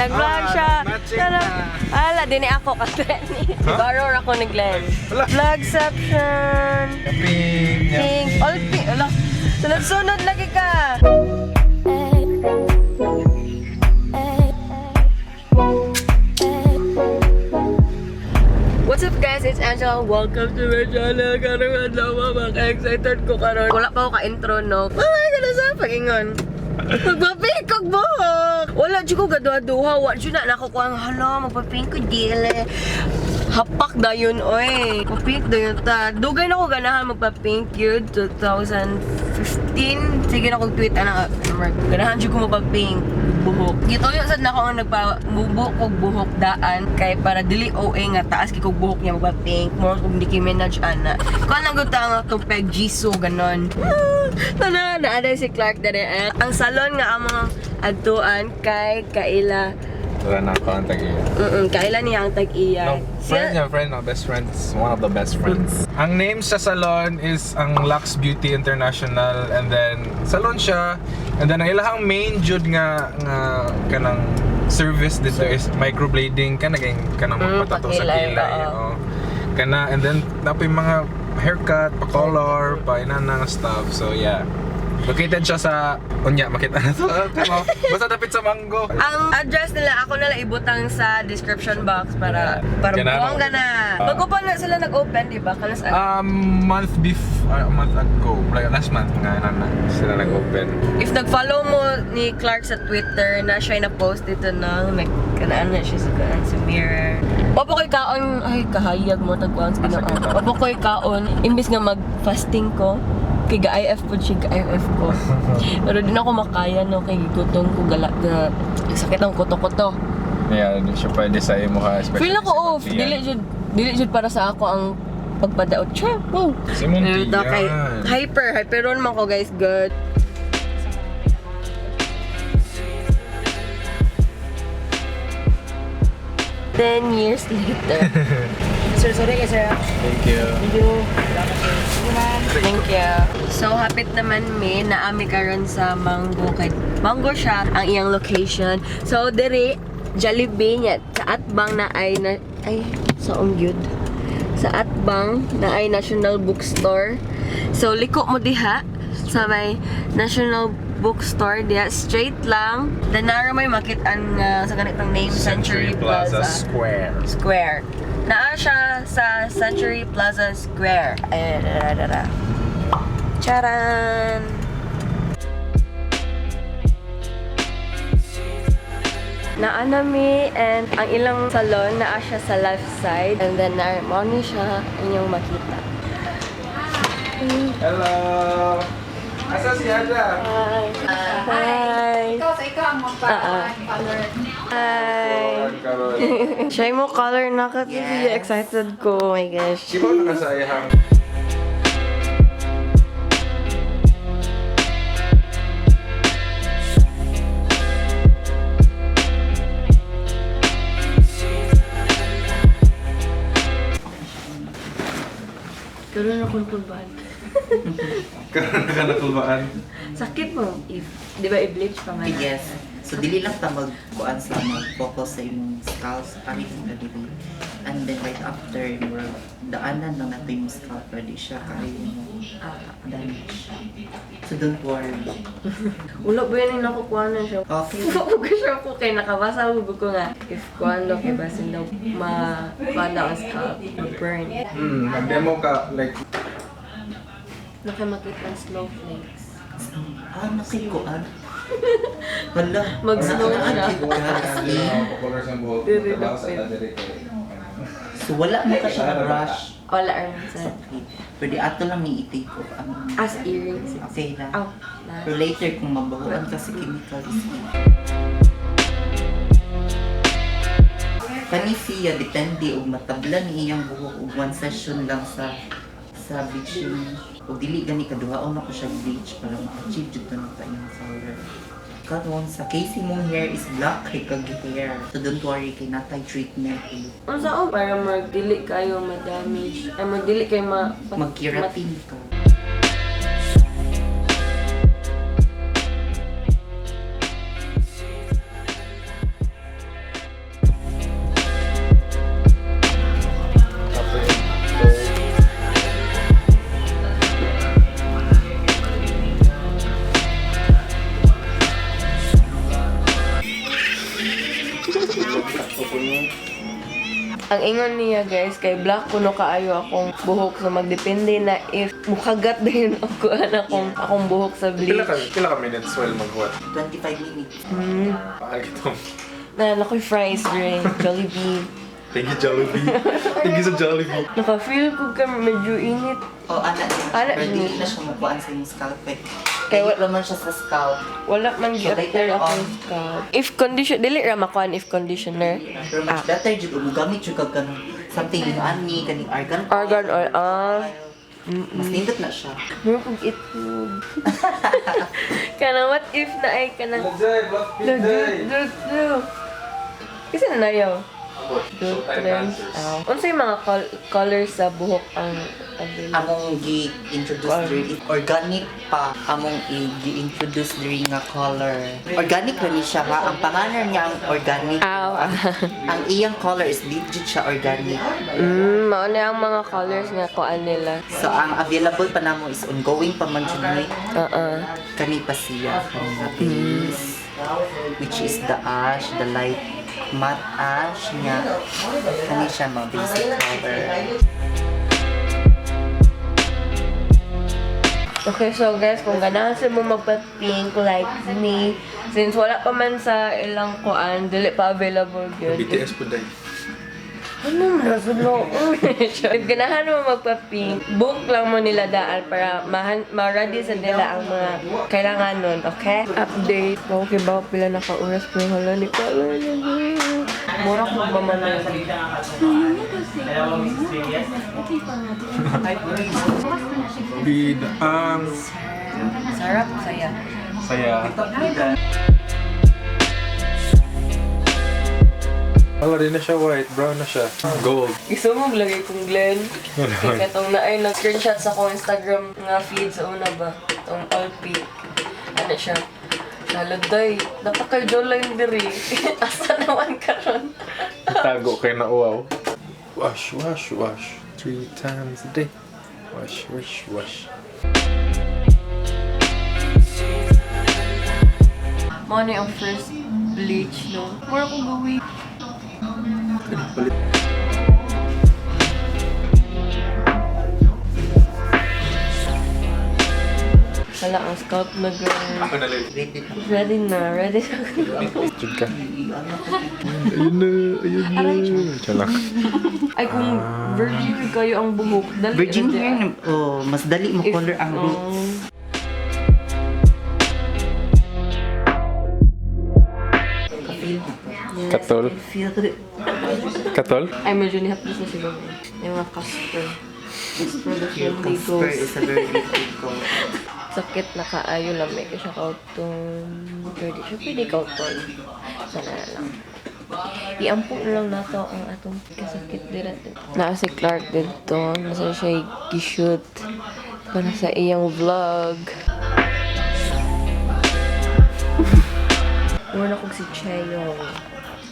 Nag-vlog Ah, siya. nag-matching Tara. na. Ala, dini ako kasi ni. Huh? Borrow ako ni Glenn. Wala. Vlogception. Pink. Pink. All pink. Ala. Sunod-sunod lagi ka. What's up, guys? It's Angela. Welcome to my channel. Karon adlaw, maka-excited ko karon. Wala pa ako ka-intro, no. Ay, kana sa pagingon. Magpa-pink og buhok. Wala jud ko gaduha-duha. Wa jud na nako kuang hala, magpa-pink ko dili. Hapak dayon oy. Pa-pink dayon ta. Dugay na ko ganahan magpa-pink yun 2015. Sige na kog tweet ana, ganahan jud ko magpa-pink buhok. Gituyo sad nako ang nagpamubo kog buhok daan kay para dili OA nga taas kay kog buhok niya magpa-pink. More kog Nicki Minaj ana. Kuan lang gud ta ang atong peg Jisoo ganon. Tana na aday si Clark dere. Eh. Ang salon nga among adtuan kay Kaila. Wala na ako ang tag-iya. Kaila niya ang tag-iya. No, friend niya, friend, no, best friends. One of the best friends. Ang name sa salon is ang Lux Beauty International, and then salon siya, and then ang ilahang main jud nga kanang service dito is microblading, kanang kanang magpatato sa pakilay, kilay. oo. Oh. Kana, and then napoy mga haircut, pa color, pa inana nga stuff. So yeah. Located siya sa unya makita na to. Kamo, basta dapit sa Mango. Ang address nila ako na lang ibutang sa description box para para Ganado. bongga na. Ah. Bago pa na sila nag-open, di ba? Kanas A month ago, like last month nga na sila nag-open. If nag-follow mo ni Clark sa Twitter na siya na-post dito nang nagkanaan na siya sa kaan sa mirror. Wapo ko'y kaon, ay kahayag mo tagkuan sa Ginoo. Sakit, ah. Wapo ko'y kaon, imbis nga mag-fasting ko, kay ga-IF po siya, ga-IF ko. Pero di na ako makaya no, kay gutom ko gala, ga, sakit ang kuto-kuto. Yeah, hindi siya pwede sa imo ha, especially Feel ako sa off, Montian. dili jud para sa ako ang pagpadaot. Sure, wow. Si Montian. Pero kay hyper, hyperon man ko guys, good. 10 years later. Sir, sorry kay sir. Thank you. Thank you. Thank you. So, hapit naman mi na ami karon sa Mango kay Mango siya ang iyang location. So, diri Jollibee niya sa atbang na ay na ay sa gyud. Sa atbang na ay National Bookstore. So, liko mo diha sa may National Bookstore diha straight lang. Danara may makit-an nga sa ganitong name Century Plaza. Square. Square. Naa siya sa Century Plaza Square. Ayan, dara, dara. Charan! Naa na mi and ang ilang salon naa siya sa left side and then na mao ni siya inyong makita. Hello. Asa si Ada? Hi. Hi. Ikaw, so ikaw ang magpa-color. Hi. Karon. Siya mo color na kasi excited ko. Oh my gosh. Di ba nakasayang? Karoon ako kulbahan. Karon ka nakulbaan. Sakit mo. If, di ba i-bleach pa man? Yes. So dili lang ta magkuan sa mag-focus sa imong scalp sa imong daliri. And then right after murag daanan lang nato yung scalp para di siya kaayo mo damage. So don't worry. Wala ba yun yung nakukuha na siya? Okay. Wala ko siya po kay nakabasa ko ko nga. If kuhan daw kay basin daw ma kuhan daw ang scalp, ma-burn. Mag-demo ka like Nakamakita ang snowflakes. Ah, nakikuan. Hala. Mag-snow siya. color sa buhok. Diri Trabaho sa na diri kay. So wala mo ka siya brush. Wala arm sa Okay. Pwede ato lang ni i-take off ang as earrings. okay na. Oh, na. Pero later kung mabahuan ka sa chemicals. Kani siya depende og matabla ni iyang buhok og one session lang sa bleaching. Og dili gani kaduhaon ako siya bleach para ma-achieve jud to na iyang color. Karon sa case mong hair is black kay kag hair. So don't worry kay natay treatment. Unsa o para magdili kayo ma-damage. Ay magdili kayo ma Mag-keratin ka. Ang ingon niya, guys, kay black kuno kaayo akong buhok, so magdepende na if mukagat din ako akong buhok sa Pila bleach. ka, pila ka minutes while maghuwat? 25 minutes. Paal kitong. Na nakoy fries rin, Jollibee. Thank you, Jollibee. Thank you sa Jollibee. Naka-feel ko ka medyo init. Oh, ana din. Ana Pero din. dili na siya mukuan sa imong scalp eh. Kay Kaya wala man siya sa scalp. Wala man So, gi-apply later akong on- scalp. If condition, dili ra makuan if conditioner. Pero much better jud ug gamit jud kag kanang something ani kaning argan oil. Argan oil, ah. Mas nindot na siya. Meron kong itlog. Kana, what if na ay kanang... Lajay, Blackpink Look, day. look, look. Kasi na nayaw. Showtime dancers. Unsay mga colors sa buhok ang available? Among gi-introduce diri is organic pa among i-introduce diri nga color. Organic ra ni siya ha. Ang pangalan niya ang organic. Aw. Ang iyang color is di jud siya organic. Mao na ang mga colors nga kuan nila. So ang available pa namo is ongoing pa man jud ni kani pa siya kani nga base, which is the ash, the light matte ash niya. Kani siya mga basic color. Okay, so guys, kung ganahan sa mo magpa-pink like me, since wala pa man sa ilang kuan, dili pa available gyud. BTS po day. Ano man sa loob? If ganahan mo magpa-pink, book lang mo nila daan para ma-ready sa nila ang mga kailangan nun, okay? Update. Okay ba? Pila na ka-oras pero hala ni color na. Mura ko ba man na? Bida ang Sarap, saya. saya. Wala din na siya white, brown na siya. Gold. Gusto mo lagay kong Glenn? Kaya katong na ay nag-screenshot sa akong Instagram nga feed sa una ba? Itong all pic. Ano siya? Naladay, napaka-jawline diri. Asa naman karon? Tago kay na uwaw. Wash, wash, wash. Three times a day. Wash, wash, wash. Mo na yung first bleach, no? Mura kong gawin. Wala ang scalp na, girl. Ako na lang. Ready na. Ready na, ready na. Jud ka. Ayun na, ayun na. Tiyan lang. Ay, kung virgin kayo ang buhok, dali. Virgin dali. hair, oh, mas dali mo color ang roots. Oh. Ka-feel na to. Katol. Feel it. Katol? Ay, medyo nihapdos na siguro. Yung mga Casper. Casper the Friendly Casper Ghost. is a very good goat. Sakit na kaayo lang. May siya kauton. Pwede siya pwede kauton. Sana na lang. Iampong na lang nato ang atong kasakit dira. Naa si Clark dito. Nasa siya gishoot para sa iyang vlog. Muna kong si Cheyong.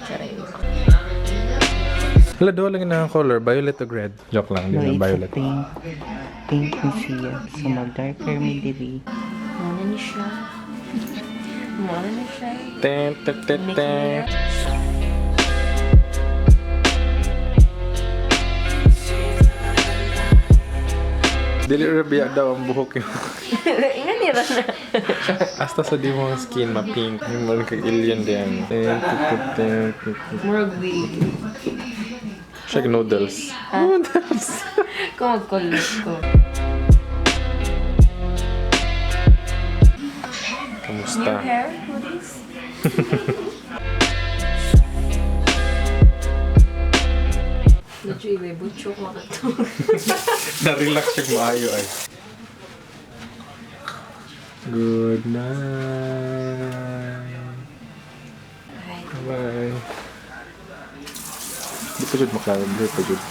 Charay. Hala, doon lang na ang color. Violet o red? Joke lang, di No, na it's a violet. pink. Pink ni siya. So, mag-darker mi diri. Muna ni siya. Muna ni siya. Ten, ten, ten, ten. Dili ra biya daw ang buhok yun. Ingan nila na. Hasta sa di mo ang skin ma-pink. Yung mga kag alien din. Ten, ten, ten, ten, ten. Murag wig. Siya noodles. Noodles. Kung mag-color ko. Kamusta? New hair, hoodies? Medyo iba, butcho ko katong. Na-relax siya maayo ay. Good night. Bye. Di pa jud maklaro, di pa jud.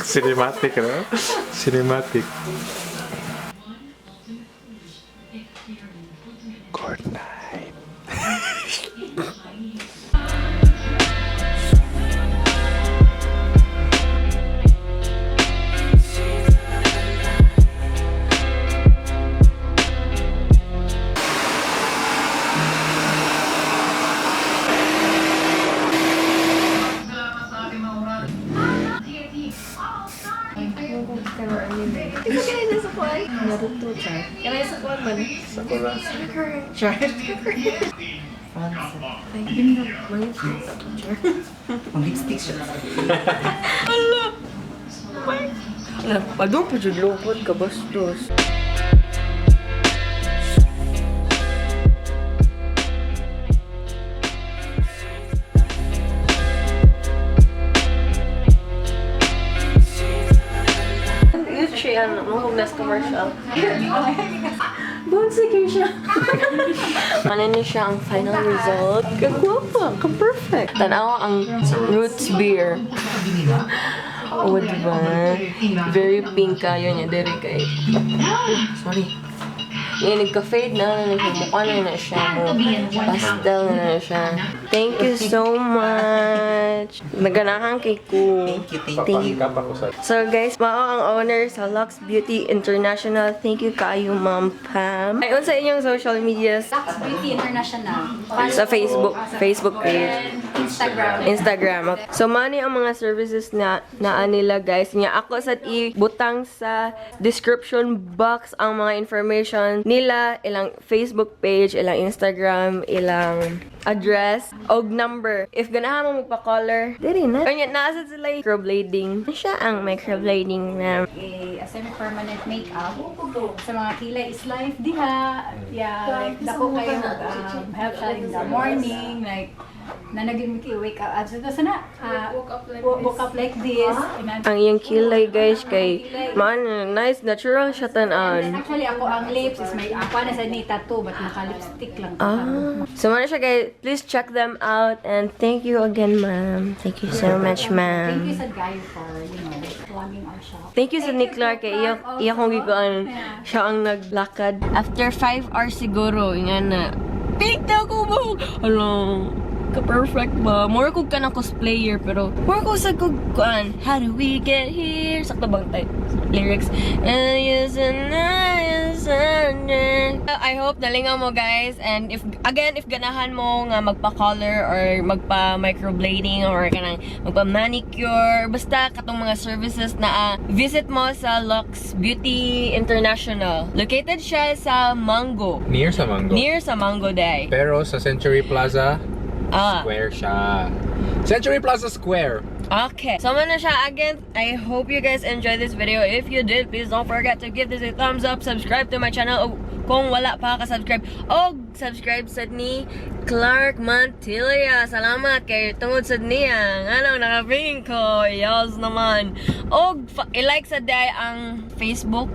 Cinematic, no? Cinematic. Good night. Isa kaya na sa kuwan? Naruto, char. Kaya sa kuwan man. Sakura. Char. France. Ay, char. Ang lipstick siya. Ala! Ala, padung pa jud lupot ka bastos. Yun siya, ano, mahugnas commercial. Bonsi siya. Ano na siya ang final result? Kagwapa, ka-perfect. Tanawa ang roots beer. Oh, diba? Very pink kayo niya. Dere kay. Sorry. Yan, nagka-fade na. Nagmukha na na siya. Mo. Pastel na na siya. Thank you so much. Naganahan kay ku. Thank you, thank you. Papakikap ako sa So guys, mao ang owner sa Lux Beauty International. Thank you kaayo, Ma'am Pam. Ay, unsa inyong social medias? Lux Beauty International. Sa Facebook, Facebook page. And Instagram. Instagram. So, mani ang mga services na naa nila, guys. Nya ako sa i-butang sa description box ang mga information nila, ilang Facebook page, ilang Instagram, ilang address, og number. If ganahan mo magpa-color, diri na. Kanya naa sa sila microblading. Siya ang microblading, ma'am. A semi-permanent makeup. Sa mga kilay is life diha. Yeah, like dako kayo help siya in the morning like na naging wake up at so sana woke up like this. Ang iyang kilay, guys, kay man nice natural siya And then tan-an. actually ako ang lips is may ako na sa ni tattoo but naka lipstick lang ko. Ah. So, mana siya, guys. Please check them out. And thank you again, ma'am. Thank you so much, Thank you ma'am. sa guy for plugging our shop. Thank you sa ni Clark. Kay iya kong gikuan. Siya ang naglakad. After 5 hours siguro, nga na. Pink na ako buhok! Hala, ka-perfect ba? More kog ka ng cosplayer, pero more ko sa kog kuan. How do we get here? Sakto bang type lyrics? And yes, and yes, and yes. I hope nalingaw mo, guys. And if, again, if ganahan mo nga magpa-color or magpa-microblading or kanang magpa-manicure, basta katong mga services na visit mo sa Lux Beauty International. Located siya sa Mango. Near sa Mango. Near sa Mango Day. Pero sa Century Plaza Ah. Square siya. Century Plaza Square. Okay. So, na siya again. I hope you guys enjoyed this video. If you did, please don't forget to give this a thumbs up, subscribe to my channel. O kung wala pa ka-subscribe, o subscribe sa ni Clark Mantilla. Salamat kay tungod sa niya. Anong nakapingin ko? Yos naman. O i-like sa day ang Facebook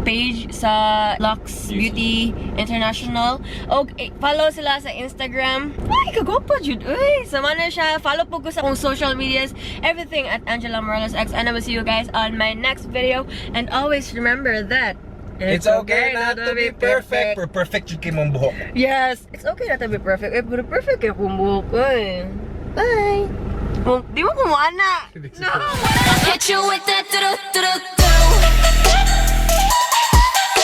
page sa Lux Beauty International. O follow sila sa Instagram. Ay, kagwapa jud. Uy, sama na siya. Follow po ko sa akong social medias. Everything at Angela Morales X. And I will see you guys on my next video. And always remember that It's okay not to be perfect. Pero perfect jud kay mong buhok. Yes, it's okay not to be perfect. Eh, pero perfect kay akong buhok. Uy. Bye. Di mo kumuana. No! Hit you with that do do do.